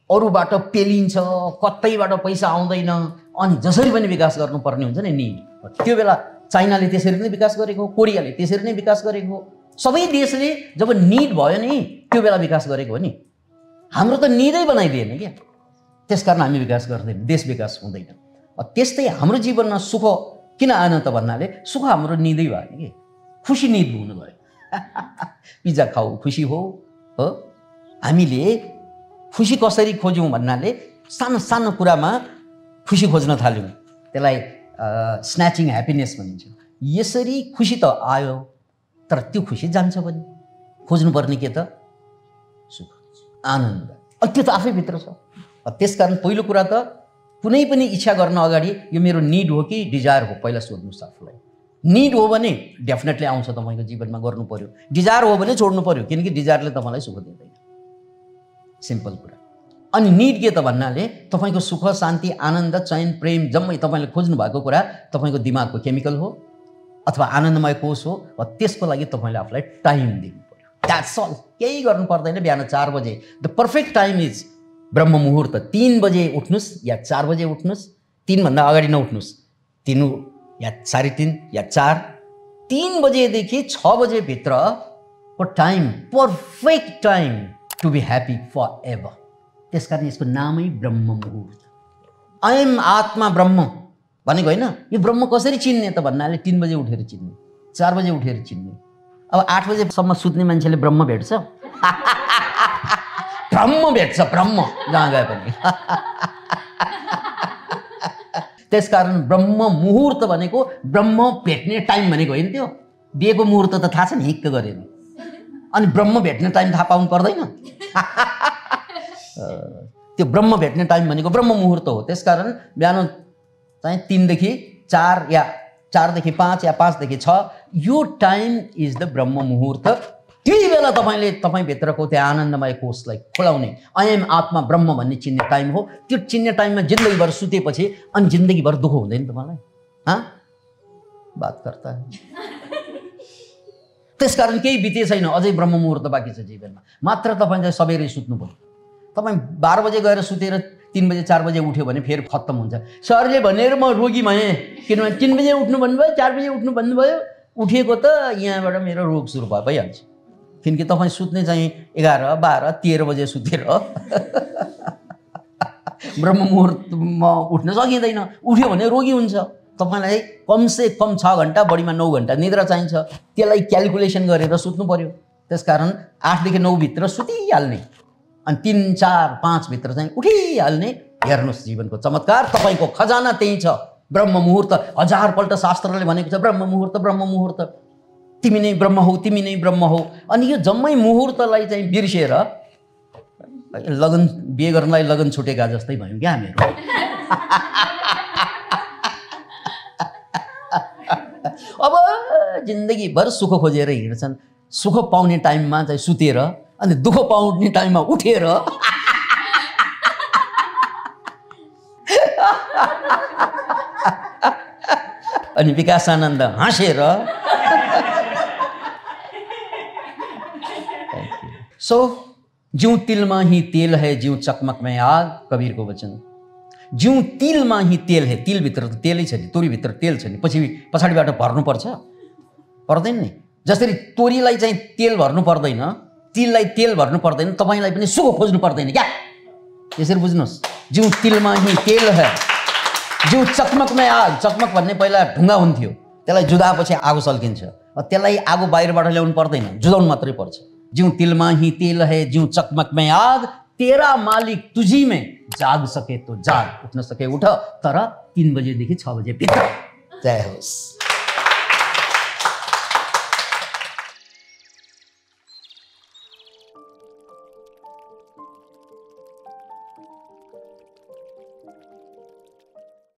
अरूबाट पेलिन्छ, कतैबाट पैसा आउँदैन, अनि जसरी पनि विकास गर्नुपर्ने हुन्छ नि निड, त्यो बेला चाइनाले त्यसरी नै विकास गरेको हो, कोरियाले त्यसरी नै विकास गरेको हो। सबै देशले जब निड भयो नि त्यो बेला विकास गरेको हो नि। हाम्रो त निडै बनाइदिएन क्या, त्यसकारण हामी विकास गर्दैनौँ, देश विकास हुँदैन। त्यस्तै हाम्रो जीवनमा सुख किन आएन त भन्नाले सुख हाम्रो निदै भएन कि, खुसी निद हुनु भयो। पिज्जा खाऊ खुसी हो। हामीले खुसी कसरी खोज्यौँ भन्नाले सानो सानो कुरामा खुसी खोज्न थाल्यौँ। त्यसलाई स्न्याचिङ ह्याप्पिनेस भनिन्छ। यसरी खुसी त आयो, तर त्यो खुसी जान्छ पनि। खोज्नुपर्ने के त? सुख, आनन्द। त्यो त आफैभित्र छ। त्यसकारण पहिलो कुरा त कुनै पनि इच्छा गर्न अगाडि यो मेरो निड हो कि डिजायर हो पहिला सोध्नुहोस् आफूलाई। निड हो भने डेफिनेटली आउँछ तपाईँको जीवनमा, गर्नु पर्यो। डिजायर हो भने छोड्नु पर्यो, किनकि डिजायरले तपाईँलाई सुख दिँदैन। सिम्पल कुरा। अनि निड के त भन्नाले तपाईँको सुख, शान्ति, आनन्द, चयन, प्रेम जम्मै तपाईँले खोज्नु भएको कुरा तपाईँको दिमागको केमिकल हो अथवा आनन्दमय कोष हो। त्यसको लागि तपाईँले आफूलाई टाइम दिनु पर्यो। That's all. केही गर्नु पर्दैन। बिहान 4 बजे the perfect time is Brahma muhurta. 3 बजे उठ्नुहोस् या 4 बजे उठ्नुहोस्। 3 भन्दा अगाडि नउठ्नुहोस्। 3 या 3:30 या 4। 3 बजेदेखि 6 बजेभित्रको time perfect time to be happy forever. त्यसकारण यसको नामै ब्रह्म मुहुर्त। अयम आत्मा ब्रह्म भनेको होइन। यो ब्रह्म कसरी चिन्ने त भन्नाले 3 बजे उठेर चिन्ने, 4 बजे उठेर चिन्ने। अब 8 बजेसम्म सुत्ने मान्छेले ब्रह्म भेट्छ? ब्रह्म भेट्छ, ब्रह्म जहाँ गए पनि। त्यसकारण ब्रह्म मुहुर्त भनेको ब्रह्म भेट्ने टाइम भनेको होइन। त्यो बिहेको मुहुर्त त थाहा छ नि, हिक्क गरेर। अनि ब्रह्म भेट्ने टाइम थाहा पाउनु पर्दैन? त्यो ब्रह्म भेट्ने टाइम भनेको ब्रह्म मुहुर्त हो। त्यसकारण बिहान चाहिँ 3 देखि 4 या 4 देखि 5 या 5 देखि 6 यो टाइम इज द ब्रह्म मुहुर्त। त्यही बेला तपाईँले तपाईँभित्रको त्यो आनन्दमय कोषलाई खोलाउने, अयम आत्मा ब्रह्म भन्ने चिन्ने टाइम हो। त्यो चिन्ने टाइममा जिन्दगीभर सुतेपछि अनि जिन्दगीभर दुःख हुँदैन तपाईँलाई? बात गर्दा त्यसकारण केही बिते छैन, अझै ब्रह्म मुहुर्त बाँकी छ जीवनमा। मात्र तपाईँ चाहिँ सबेरै सुत्नु पर्यो। तपाईँ 12 बजे गएर सुतेर 3 बजे 4 बजे उठ्यो भने फेरि खत्तम हुन्छ। सरले भनेर म रोगी भएँ, किनभने 3 बजे उठ्नु भन्नुभयो, 4 बजे उठ्नु भन्नुभयो। उठेको त यहाँबाट मेरो रोग सुरु भइहाल्छ। किनकि तपाईँ सुत्ने चाहिँ 11, 12, 13 बजे सुतेर ब्रह्म मुहुर्तमा उठ्न सकिँदैन। उठ्यो भने रोगी हुन्छ। तपाईँलाई कमसे कम 6 घन्टा, बढीमा 9 घन्टा निद्रा चाहिन्छ। त्यसलाई क्यालकुलेसन गरेर सुत्नु पर्यो। त्यसकारण 8 देखि 9 भित्र सुतिहाल्ने, अनि 3, 4, 5 भित्र चाहिँ उठिहाल्ने। हेर्नुहोस् जीवनको चमत्कार। तपाईँको खजाना त्यही छ, ब्रह्म मुहुर्त। 1000 पल्ट शास्त्रले भनेको छ ब्रह्म मुहुर्त, ब्रह्म मुहुर्त। तिमी नै ब्रह्म हौ, तिमी नै ब्रह्म हौ। अनि यो जम्मै मुहुर्तलाई चाहिँ बिर्सेर लगन, बिहे गर्नलाई लगन छुटेका जस्तै भयौँ क्या हामीहरू। अब जिन्दगीभर सुख खोजेर हिँड्छन्। सुख पाउने टाइममा चाहिँ सुतेर, अनि दुःख पाउने टाइममा उठेर। अनि विकासानन्द हाँसेर। सो ज्यों तिल में ही तेल है, ज्यों चकमक में आग, कबीर को वचन। जिउ तिलमा ही तेल है, तिलभित्र त तेलै छ नि, तोरीभित्र तेल छ नि, पछाडिबाट भर्नुपर्छ पर्दैन नि। जसरी तोरीलाई चाहिँ तेल भर्नु पर्दैन, तिललाई तेल भर्नु पर्दैन, तपाईँलाई पनि सुख खोज्नु पर्दैन क्या। यसरी बुझ्नुहोस्, जिउ तिलमा ही तेल है, जिउ चकमकमै आग। चकमक भन्ने पहिला ढुङ्गा हुन्थ्यो, त्यसलाई जुधाएपछि आगो सल्किन्छ। त्यसलाई आगो बाहिरबाट ल्याउनु पर्दैन, जुधाउनु मात्रै पर्छ। जिउ तिलमा ही तेल है, जिउ चकमकमै आग, तेरा मालिक तुझी में जाग सके तो जाग, उठ्न सके उठ, तर 3 बजेदेखि 6 बजे भित्र। जय होस्।